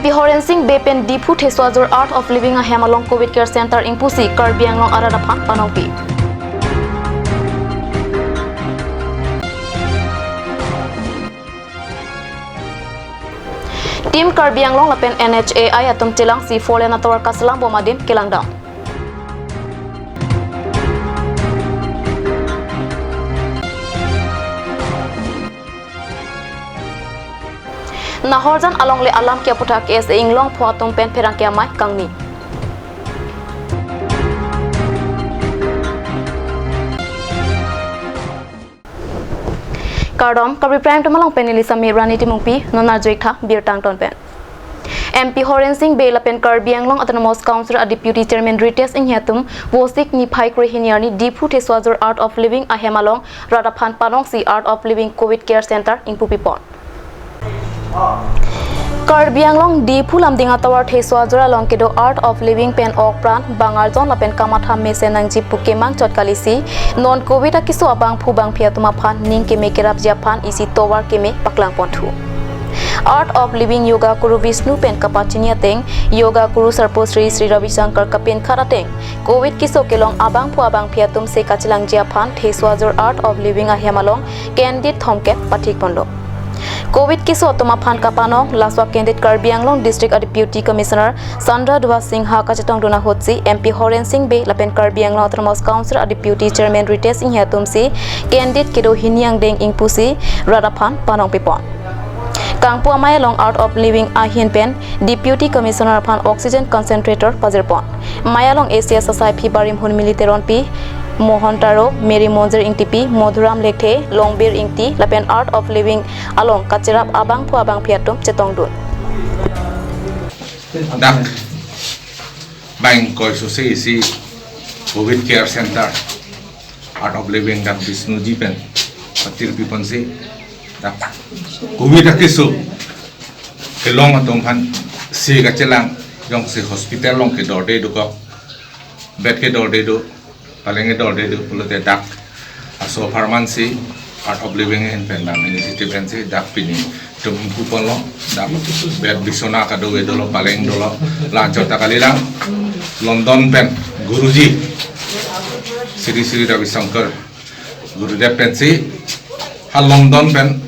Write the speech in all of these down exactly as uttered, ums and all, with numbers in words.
P Horen Sing Bey pen Diphu Theswajor Art of Living ahem along Covid Care Center ingpusi Karbi Anglong arat aphan panongpi. Team Karbi Anglong lapen N H A I atum chelangsi four lane atovar kaselam bom adim kelangdam. Nahorjan alongle alam ke aputhak K S A Inglongpho atum pen pherangke amei kangni. Kardom, Karbi Prime Time along pen neli Sami Rani Timungpi, non arjuik tha birta angton pen. M P Horen Sing Bey lapen Karbi Anglong Autonomous Council a Deputy Chairman Ritesh Enghi atum Vosik niphai kre hini arni Diphu Theswajor Art of Living ahem along rat aphan panongsi Art of Living Covid Care Center ingpupipon. Karbi Anglong Diphu Lumding atovar Theswajor along kedo Art of Living pen okpran, bang arjon lapen kamatha mesen nangji pu kemang chot kalisi, non Covid akeso abangphu bangphi atum aphan ning keme kerapji aphan isi tovar keme paklangponthu. Art of Living Yoga Guru Vishnu pen kapachini ateng, Yoga Guru Sarpo Sri Sri Ravi Shankar kapinkhat ateng, Covid keso kelong abangphu abangphi atum se kachelangji aphan Theswajor Art of Living ahem along candid thomkep pathikponlo. Covid keso atum aphan kapanong, laso a-candid Karbi Anglong District a Deputy Commissioner Chandra Dua Singha kachetongdun ahutsi M P Horen Sing Bey lapen Karbi Anglong Autonomous Council a Deputy Chairman Ritesh Enghi atumsi candid kedo hini angdeng ingpusi rat aphan panongpipon. Kangpu amei along Art of Living ahin pen Deputy Commissioner aphan oxygen concentrator pajirpon. Mei along A C S asai aphi Barimhun Mili Teronpi, Mohan Taro, Mary Monjir Ingtipi, Madhuram Lekthe, Longbir Ingti, lapen Art of Living along kacherap abangphu abangphi atum chetongdun. Dak bang koi so se isi Covid Care Center, Art of Living dak Vishnu ji pen patirpiponsi dak Covid akeso kelong atum aphan se kachelang jongsi hospital along kedorde dokok, bed kedorde do, paleng kedorde do pulote dak aso apharman si Art of Living ahin pen bang initiative pensi dak pini itum ingpuponlo, dak bed bisona kadokave dolo, paleng dolo, la-anchot ta kalilang. London pen Guruji Sri Sri Ravi Shankar Gurudev pensi ha London pen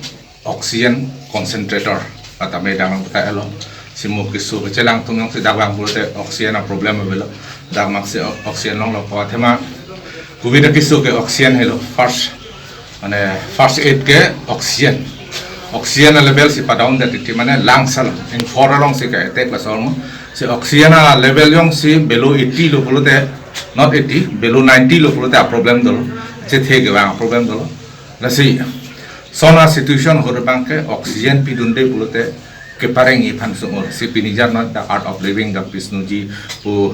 oxygen concentrator atame dang ta elo. Simo keso kechelang atum jongsi dak vang pulote oxygen a-problem avelo. Dak mak si o-, oxygen longlo pu athema Covid akeso ke oxygen helo. First, mane first aid ke oxygen. Oxygen a-level si padam det titi, mane lungs along, ingkhor along si ke-attack laso along. Si oxygen a-level jongsi below eighty lo pulote, not eighty, below ninety lo pulote a-problem dolo. Chethe kevang a-problem dolo. Lasi lason a-situation ahut abang ke oxygen pidunde pulote kepareng iphan sumur. Si pini jan non dak Art of Living dak Vishnu ji pu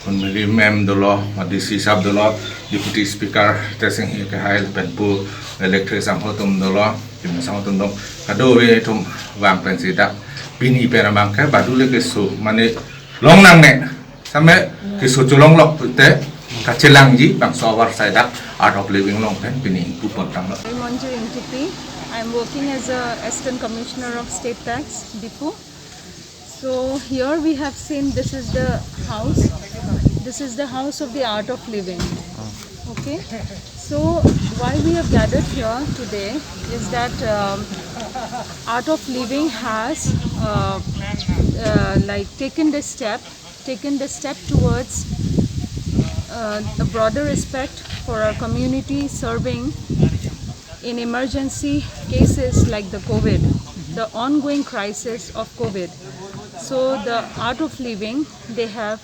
Hunmili ma'am dolo, D C sahab dolo, Deputy Speaker Tesing hi ke hai pen pu electric sangho atum dolo, tim sangho atum dong. Kadokave atum vang pensi dak pini pen abang ke badule keso, mane long nangne. Same keso cholonglok te kachelangji bangso avarsai dak Art of Living along pen pini ingpupon tanglo. I'm Monjir Ingtipi. I'm working as a Assistant Commissioner of State Tax, Diphu. So here we have seen this is the house. This is the house of the Art of Living. Okay. So why we have gathered here today is that, um, Art of Living has, uh, uh, like, taken the step taken the step towards, uh, a broader respect for our community serving in emergency cases like the Covid, the ongoing crisis of Covid. So the Art of Living, they have,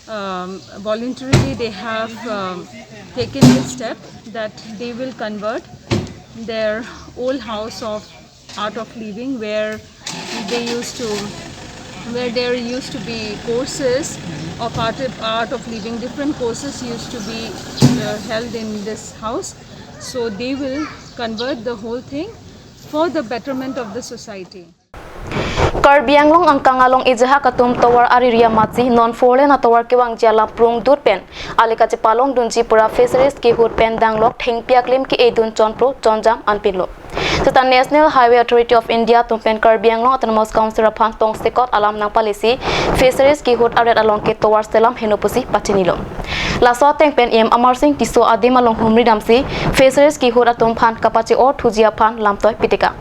um, voluntarily, they have, um, taken the step that they will convert their old house of Art of Living, where they used to, where there used to be courses of art, art of living. Different courses used to be, uh, held in this house. So they will convert the whole thing for the betterment of the society. Karbi Anglong angkang along ejahak atum tovar ariri amatsi non four lane atovar kevangji alam prungdut pen ale kachepalongdunji pura Fisheries kehut pen danglok thengpi aklim ke-edun chonpro chonjam anpinlo. Seta National Highway Authority of India atum pen Karbi Anglong Autonomous Council aphan tongsekot alam nangpalesi fisheries kihut aret along ke tovar selam heno pusi pachinilo. Laso ateng pen E M Amarsing Tisso adim along humri damsi fisheries kihut atum aphan kapache-or thuji aphan lamtoi pitekang.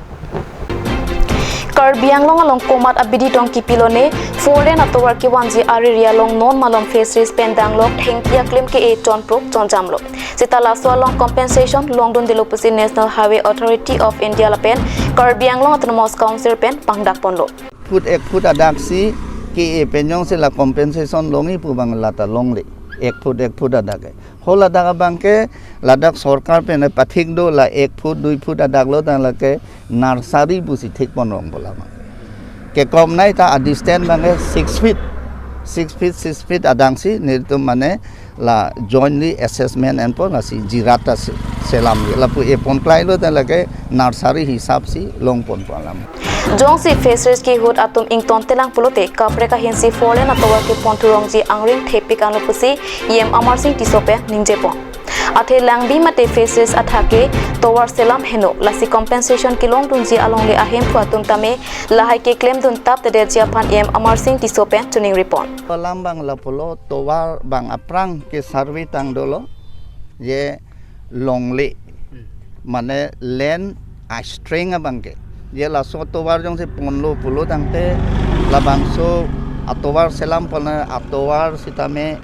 Karbi Anglong along komat abidi tong kipilone, four lane atovar kevanji ariri along non malom fisheries pen danglok thengpi aklim ke-e chonprok chonjamlo. Seta laso along compensation longdundelo pusi National Highway Authority of India lapen Karbi Anglong Autonomous Council pen pangdakponlo. Foot ek foot adak si ke-e pen jongsi la compensation longji pu abang lata longle. Ek foot ek foot adak ke. Ho ladak abang ke ladak sorkar pen pathik do, la ek foot dui foot adak lo tang lake nursery pusi thikpon rong bola abang. Kekom nai ta a-distance abang ke six feet. Six feet, six feet adang si nelitum mane la jointly assessment enpo, lasi jirata se-, selam ke. Lapu epon klai lo tang lake nursery hisap si longponpo alam. Jongsi fisheries kihut atum ingtontelang pulote kaprek ahin si four lane atovar kepon thurongji angring thepik anlo pusi E M Amarsing Tisso pen ningjepon. Athe Langbi mate fisheries athak ke tovar selam heno, lasi compensation kelongdunji alongle ahemphu atum tame lahai keklem duntaptedetji aphan E M Amarsing Tisso pen choningripon. Alam abang lapulo, tovar abang aphrang ke survey tang dolo, je longle, mane land a-strength abang ke. Je laso atovar jongsi ponlo pulo tangte labangso atovar selam pon, atovar sitame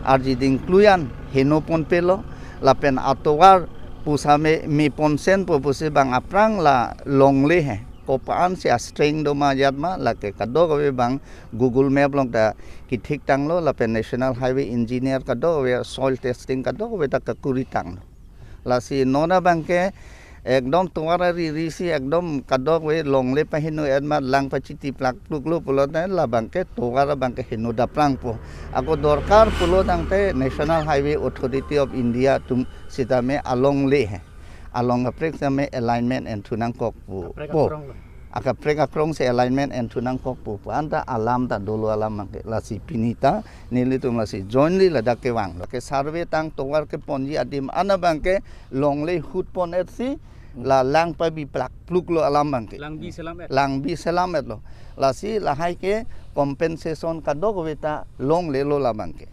arjiding kluyan heno ponpelo, lapen atovar pusitame me ponsenpo pusi abang aphrang la longle he. Kopan si a-strength doma ajat ma, lake kadokave abang Google Map along ta kethik tanglo, lapen National Highway Engineer kadokave soil testing kadokave ta kakuri tanglo. Lasi non abang ke ekdom tovar ariri si ekdom kadokave longle paheno-et ma, lang pachiti plak pluklo pulote labang ke tovar abang ke heno daprangpo. Ako dorkar pulo tangte National Highway Authority of India atum sitame alongle he. Along kaprek sitame alignment enthu nangkokpo. Kaprek po. Akrong lo. Akaprek akrong si alignment enthu nangkokpo pu anta alam ta dolo alam abang ke. Lasi pini ta nelitum lasi jointly ladak kevanglo. Ke survey tang tovar keponji adim an abang ke longle hut pon-et si la lang pabi plak pluklo alam abang ke. Langbi selam-et. Langbi selam-etlo. Lasi lahai ke compensation kadokave ta longlelo labang ke.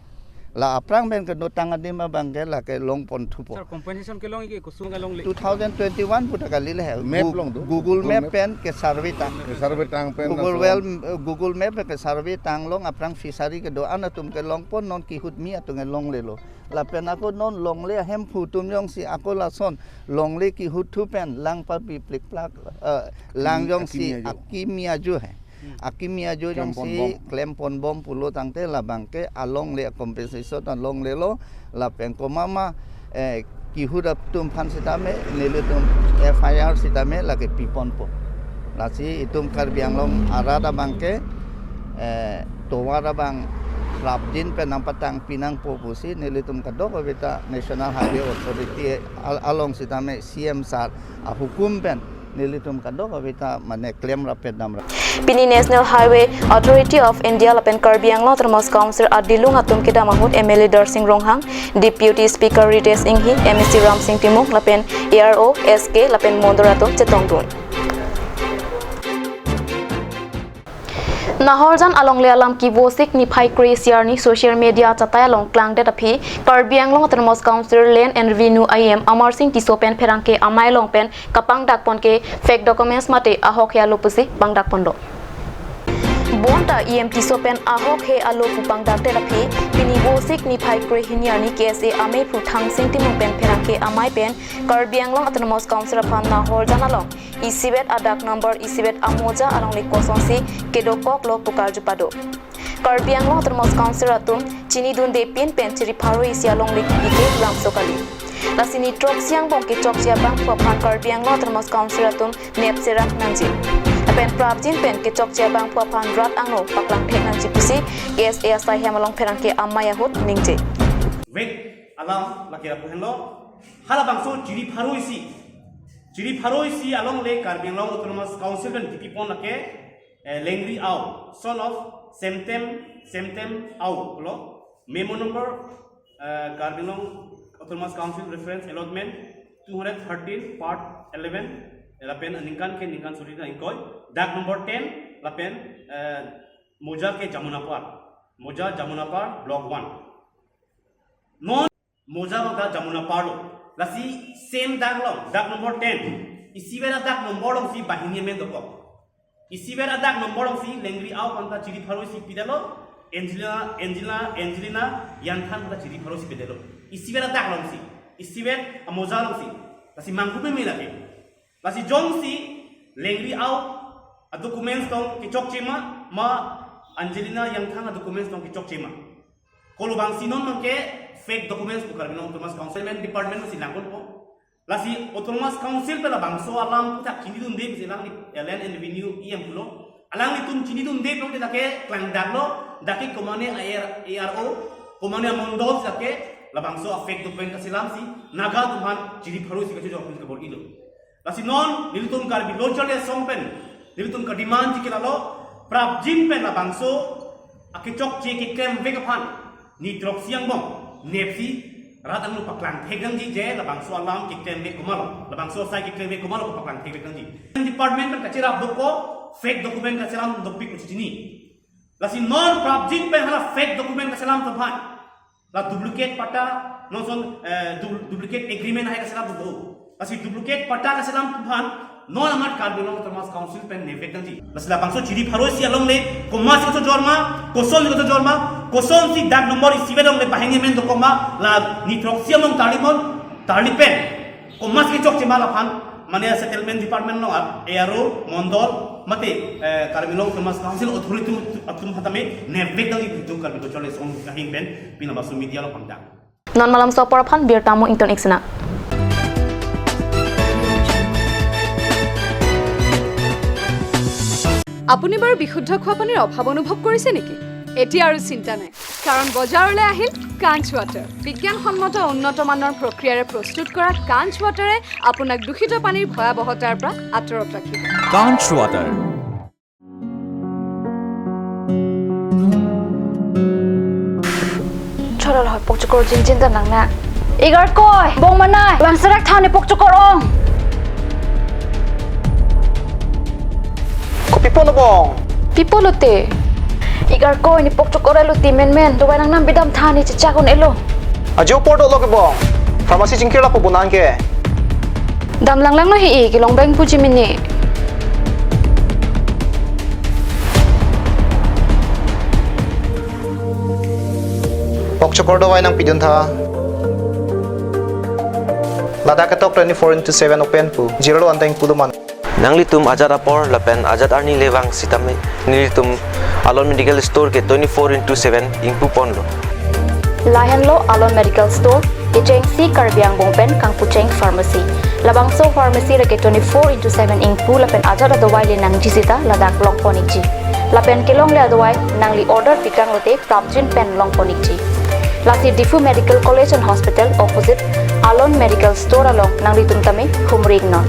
La aphrang pen kedotang adim abang ke lake longpon thupo. Sir, compensation kelong ke kusung kelongle. Two thousand twenty-one pu ta kali le he. Map Gu-, long do. Google Google Map Map. Pen ke survey tang. Ke survey tang pen Google laso. Well, eh, Google Map pen ke survey tang long aphrang fishery kedo-an atum ke longpon, non kihut mi atum ke longlelo. Lapen ako non longle ahemphu atum jongsi ako lason longle kihut thu pen lang pabi plak plak, eh, lang Kimi, jongsi akimi ajo. Akimi ajo he. Hmm. Akimi ajo jongsi klempon bom. Klempon bom pulo tangte labang ke alongle compensation alonglelo, lapen komat ma, eh, kihut atum aphan sitame nelitum F I R sitame lake piponpo. Lasi itum Karbi Anglong arat abang ke, eh, tovar abang prapjin pen nangpatangpi nangpo pusi nelitum kadokave ta National Highway Authority al-, along sitame C M sir ahukum pen nelitum kadokave ta mane klem rapet damra. Pini National Highway Authority of India lapen Karbi Anglong Autonomous Council adilung atum kedam ahut M L A Darsing Ronghang, Deputy Speaker Ritesh Enghi, M A C Ramsing Timung lapen A R O, S K lapen mondol atum chetongdun. Nahorjan alongle alam kevosik niphai kre-isi arni social media achatai along klangdet aphi Karbi Anglong Autonomous Council Land and Revenue E M Amarsing Tisso pen pherangke amei along pen kapangdakpon ke fake documents mate ahokhe alo pusi pangdakponlo. Bonta E M Tisso pen ahokhe alo pu pangdakdet aphi pini vosik niphai kre-hini arni K S A ameiphu Thangsing Timung pen pherangke amei pen Karbi Anglong Autonomous Council aphan Nahorjan along isivet adak number isivet amoja alongle kosonsi kedokoklo pu karju pado. Karbi Anglong Autonomous Council atum chinidunde pin pen chiri pharo isi alongle kepike lamso kali. Lasi ni throksi angbong kechokche abangphu aphan Karbi Anglong Autonomous Council atum nepserak nangji. Lapen prapjin pen kechokche abangphu aphan rat angno paklang thek nangji pusi K S A asai hem along pherangke amei ahut ningje. Vek alam lake lapu henlo. Halabangso chiri pharo isi. Chiri pharo isi alongle Karbi Anglong Autonomous Council pen kepipon lake, eh, Lengri Ao, son of Semtem, Semtem Ao lo. Memo number, eh, Karbi Anglong Autonomous Council Reference Allotment two hundred thirteen, part eleven. Lapen aningkan ke ningkan suri ingkoi. Dag number ten, lapen, eh, Moja ke Jamunapar. Moja Jamunapar, Block one. Non Moja abang ta Jamunapar lo. Lasi same dag along, dag number ten. Isivet adag number alongsi banghini amen dokok. Isivet adag number alongsi Lengri Ao aphan ta chiri pharo isi pidetlo. Angelina, Angelina, Angelina Yangthang aphan ta chiri pharo isi pidetlo. Isivet adag alongsi. Isivet amoja alongsi. Lasi manghu meme lake. Lasi jongsi Lengri Ao adocuments tong kechokche ma, ma Angelina Yangthang adocuments tong kechokche ma. Kolo abangsi non abangke fake documents pu Karbi Anglong Autonomous Council Department si langponpo. Lasi Autonomous Council pen labangso alam aphuthak chinidunde pusi alangli, eh, Land and Revenue E M pulo. Alanglitum chinidunde pulote dak ke klangdaklo, dak ke komane A R, A R O, komane amondol si dak ke labangso a-fake document kachelamsi Naga atum aphan chiri pharo isi kachojor pusi kabor-ilo. Lasi non nelitum Karbi Lo Charli Asong pen nelitum kademandji ke lalo, prapjin pen labangso akechokche keklemvek aphan ni throksi angbong nepsi rat angno paklang thekdangji je labangso alam keklemvek komatlo, labangso asai keklemvek komatlo paklang thekdangji. Department pen kacherap dokok, fake document kachelam dopik lo chini. Lasi non prapjin pen hala fake document kachelam atum aphan la duplicate patta, non ason, eh, du-, duplicate agreement lahai kachelam atum do. Lasi duplicate patta kachelam atum aphan non amat Karbi Anglong Autonomous Council pen nepvekdangji. Lasi labangso chiri pharo isi along le komatsi kachojor ma, kosonsi kachojor ma, kosonsi dag number isivet along le banghini amen dokok ma, la ni throksi angbong tarlipon, tarli pen komatsi kechokche ma laphan, mane Settlement Department along, A R O, mondol, mate, eh, Karbi Anglong Autonomous Council authority atum aphan tame nepvekdangji pu Karbi Lo Charli Asong ahin pen pini labangso media along pangdang. Non malomso apor aphan birta mo ington ik sinang. আপুনি বাৰু বিশুদ্ধ খোৱা পানীৰ অভাৱ অনুভৱ কৰিছে নেকি? এতিয়া আৰু চিন্তা নাই, কাৰণ বজাৰলৈ আহিল কাঞ্চ ৱাটাৰ। বিজ্ঞানসন্মত উন্নত মানৰ প্ৰক্ৰিয়াৰে প্ৰস্তুত কৰা কাঞ্চ ৱাটাৰে আপোনাক দূষিত পানীৰ ভয়াৱহতাৰ পৰা আঁতৰত ৰাখিব। Kanch Water. Chorol hoi pokchokor jinjin ta nang na. Igar koi, bong manai, bang serak thani pokchokor ong. Kopi pon bong? Pi pulote? Igar koi ni pokchokor elo ti menmen, dawai nangnam bidam thani chechak un-elo. Ajo apor dolo ke bong. Pharmacy chingkir lapu bunan ke. Dam langlanglo hi-i, kelong bang puji mini. Pokchokor dawai nangpidun tha. Ladak ketok twenty-four into seven open pu. Jirolo anteng pulo man. Nanglitum ajat apor lapen ajat arni le vang sitame nelitum Alon Medical Store ke twenty-four into seven ingpu ponlo. Lahenlo Alon Medical Store, kechengsi Karbi angbong pen kangpucheng pharmacy. Labangso pharmacy lake twenty-four into seven ingpu lapen ajat adawai le nangji sita ladak long pon ikji. Lapen kelongle adawai nangli order pikang lote prapjin pen long pon ikji. Lasi Diphu Medical College and Hospital opposite Alon Medical Store along nanglitum tame humri iknon.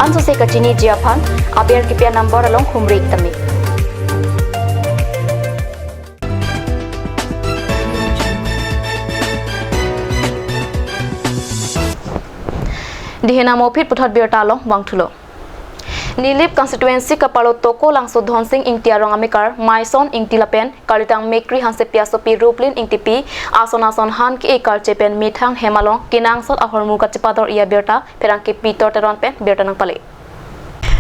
Ansose kachiniji aphan aber kipi a-number along humri ik tame. Dihena mo phit puthot birta along vangthulo. Nilip constituency kapalo Tokolangso Dhonsing Ingti arong amekar Maison Ingti lapen kalitang mekri Hansepi asopi Ruplin Ingtipi ason ason han ke-e karche pen methang hem along kenangsot ahormu kachepador-i abirta pherangke Peter Teron pen birta nangpale.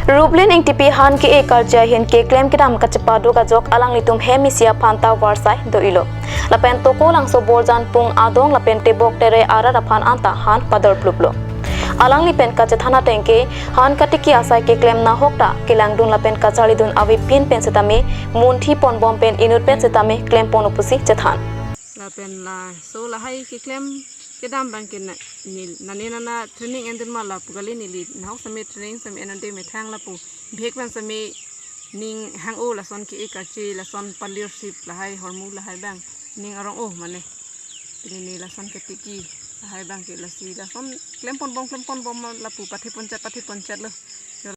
Ruplin Ingtipi han ke-e karche ahin keklem kedam kachepado kajok alanglitum hem isi aphan ta varsai do-ilo. Lapen Tokolangso Borjan Pung adong lapen tebok tere arat aphan anta han pador pluplo. Alangli pen kachethan ateng ke han katiki asai keklem nahok ta kelangdun lapen kacharlidun avepin pen setame munthi ponbom pen inut pen setame klem pon pusi chethan. Lapen laso lahai keklem kedam abang ke na, neli, nane nana training endun ma lapu kali, neli nahok sitame training sitame enonde methang lapu bihek pen sitame ning hang-o lason ke-e karche lason palir sip lahai hormu lahai abang ning arong-o mane. Pini ne lason katiki lahai abang ke lasi lason klem ponbom klem ponbom lapu pathe ponchat pathe ponchatlo.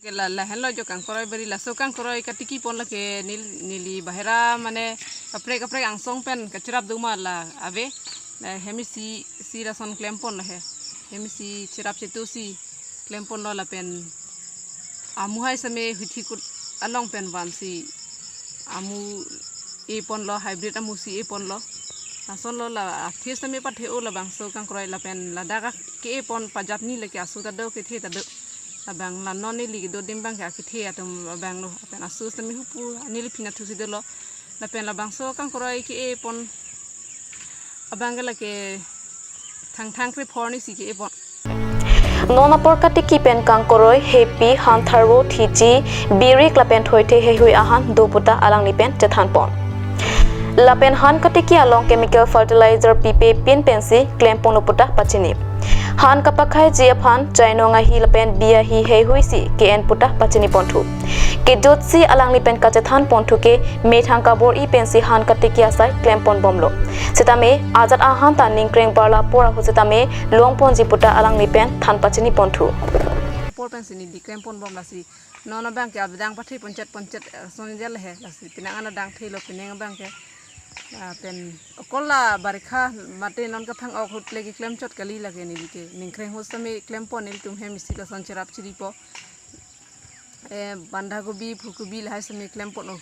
Ke la, lahenlo jo kangkoroi bari, laso kangkoroi katiki pon lake nel-, neli bahera mane kaprek kaprek angsong pen kacherap doma la ave. La hem isi, si lason klem pon lahe. Hem isi cherap chetu si klem ponlo lapen amu hai sitame hithi kut along pen vansi amu e ponlo, hybrid amu si e ponlo. Lasonlo la athe sitame pathe-o labangso kangkroi lapen ladak ke-e pon pajat ni lake asu ta do kethe ta do. Labang la non neli kedo adim abang ke akethe atum abang lo. Lapen asu sitame hupu neli phinat thusi dolo. Lapen labangso kangkroi ke-e pon abang ke lake thangthang krephor ni si ke-e pon. Non apor katiki pen kangkroi, hepi, han tharvo, thichi, birik lapen thoithe heihui ahan do puta alangli pen chethan pon. Lapen han katiki along chemical fertilizer pipe pin pensi klem ponlo puta pachini. Han kapakhaiji aphan chainong ahi lapen bi ahi heihui si ke-en puta pachini ponthu. Kejutsi alangli pen kachethan ponthu ke methang kabor-i pensi han katiki asai klem pon bomlo. Sitame ajat ahan ta ningkreng barla apor ahut sitame long ponji puta alangli pen than pachini ponthu. Apor pensi neli klem pon bom lasi non abang ke adang pathe ponchet ponchet, eh, son jal he lasi penang an adang thelo penang abang ke. Ah, pen okol la barikha mate non kaphang-ok ahut le keklem chot kali lake neli ke. Ningkreng ahut sitame klem pon nelitum hem isi lason cherap chiri po. Eh, bandha gobi, phu gobi lahai sitame klem pon-o.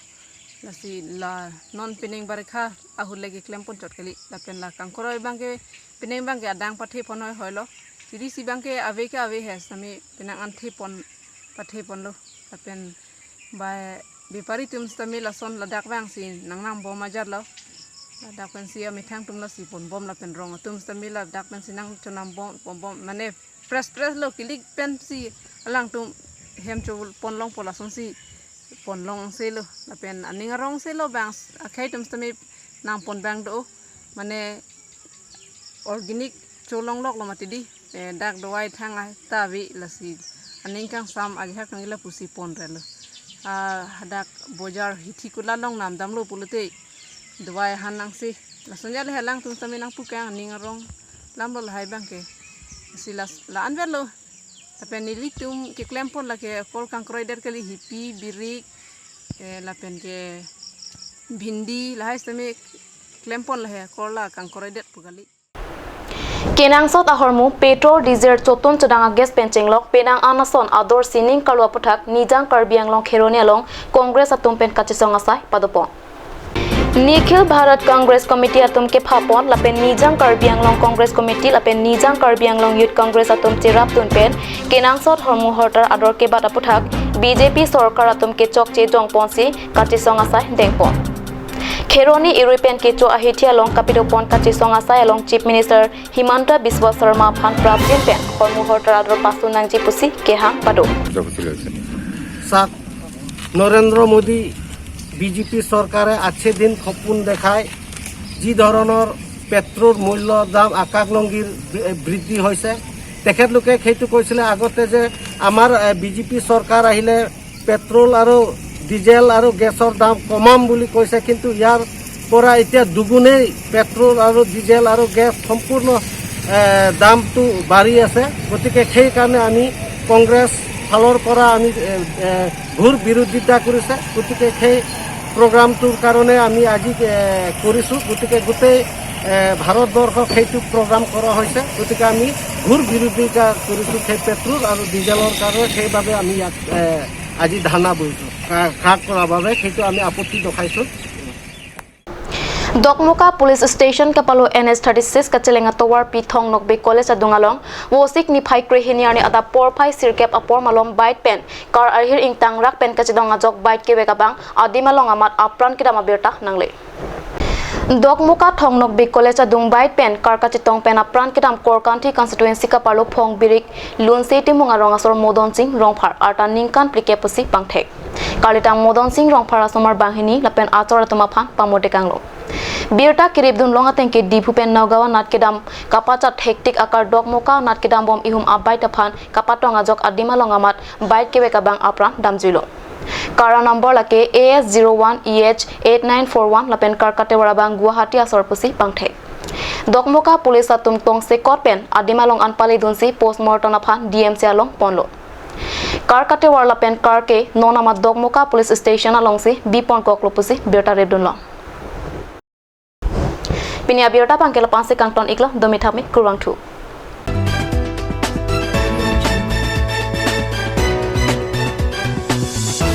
Lasi la non penang barikha ahut le keklem pon chot kali. Lapen la kangkroi abang ke penang abang ke adang pathe pon hoi hoi lo. Chiri si abang ke ave ke ave he sitame penang an the pon pathe ponlo. Lapen bai bepari atum sitame lason ladak abang si nangnam bom ajat lo. Ladak pensi amethang atum lasi pon bom lapen rong atum sitame ladak pensi nangchonam bom, pon bom mane fresh fresh lo, kilik pensi alangtum hem cho pon long po lasonsi pon long se lo. Lapen aning arong se lo abang akhei atum sitame nang pon abang do mane organic cholong lok lo mati di, eh, dak dawai thang ai ta ave lasi aning kangsam ajahak kangila pusi pon relo. Ah, hadak bojar hithi kula long nam damlo pulote dawai han nang si lason jal he alangtum sitame nangpu kang aning arong lam lo lahai abang ke. Si las la anvet lo. Lapen nelitum keklem pon lake kol kangkroi det kali, hepi, birik, eh, lapen ke bhindi lahai sitame klem pon lahe kol la kangkroi det pu kali. Kenangsot ahormu petrol, diesel chotun chodang a-gas pen chenglok penang an ason ador sining karlo aputhak Nijang Karbi Anglong Kheroni along Congress atum pen kachesong asai padopon. Nikhil Bharat Congress Committee atum kepha pon lapen Nijang Karbi Anglong Congress Committee lapen Nijang Karbi Anglong Youth Congress atum cherapdun pen kenangsot hormu hortar ador kebat aputhak B J P sorkar atum kechokche jong ponsi kachesong asai dengpon. Kheroni irui pen kecho ahithi along kapidopon kachesong asai along Chief Minister Himanta Biswa Sarma aphan prapjin pen hormu hortar ador pasun nangji pusi kehang pado. চাওক, নৰেন্দ্ৰ মোদী বিজেপি চৰকাৰে আঠে দিন সপোন দেখাই যি ধৰণৰ পেট্ৰল মূল্য দাম আকাশ লংঘী বৃ-, বৃদ্ধি হৈছে। তেখেতলোকে সেইটো কৈছিলে আগতে যে আমাৰ, এ, বিজেপি চৰকাৰ আহিলে পেট্ৰল আৰু ডিজেল আৰু গেছৰ দাম কমাম বুলি কৈছে, কিন্তু ইয়াৰ পৰা এতিয়া দুগুণেই পেট্ৰল আৰু ডিজেল আৰু গেছ সম্পূৰ্ণ, এ, দামটো বাঢ়ি আছে। গতিকে সেইকাৰণে আমি কংগ্ৰেছ ফালৰ পৰা আমি, এ, এ, ঘোৰ বিৰোধিতা কৰিছে। গতিকে সেই প্ৰগ্ৰামটোৰ কাৰণে আমি আজি, এ, কৰিছোঁ। গতিকে গোটেই, এ, ভাৰতবৰ্ষক সেইটো প্ৰগ্ৰাম কৰা হৈছে। গতিকে আমি ঘোৰ বিৰোধিতা কৰিছোঁ সেই পেট্ৰল আৰু ডিজেলৰ কাৰণে। সেইবাবে আমি ইয়াত, এ, আজি ধৰ্ণা বহিছোঁ। কা-, কাক কৰাৰ বাবে সেইটো আমি আপত্তি দেখাইছোঁ। Dokmoka Police Station kapalo N H thirty-six kacheleng atovarpi Thong Nokbe College adung along Vosik niphai krehini arni adap porphai sirkep apor malom bike pen car ahir ingtangrak pen kachedong ajok bike kevek abang adim along amat apran kedam abirta nangle. Dokmoka Thong Nokbe College adung bike pen car kachetong pen apran kedam Korkanthi constituency kapalo Phongbirik Lunse Timung arong asor Modon Sing Rongphar arta ningkan phlikep pusi pangthek. Karlitang Modon Sing Rongphar asomar banghini lapen achor atum aphan pamodekanglo. Birta keripdun long ateng ke Diphu pen Nagaon anat kedam kapachat hektik akar Dokmoka anat kedam bom ihum abike aphan kapatong ajok adim along amat bike kevek abang apran damjuilo. Car number lake A S zero one E H eight nine four one lapen car katevar abang Guwahati asor pusi pangthek. Dokmoka police atum tongsekot pen adim along an palidunsi postmortem aphan D M C along ponlo. Car katevar lapen car ke non amat Dokmoka police station alongsi biponkoklo pusi birta ripdunlo. Pini abirta abang ke la-an si kangton-iklo, dome thame, kurvangthu.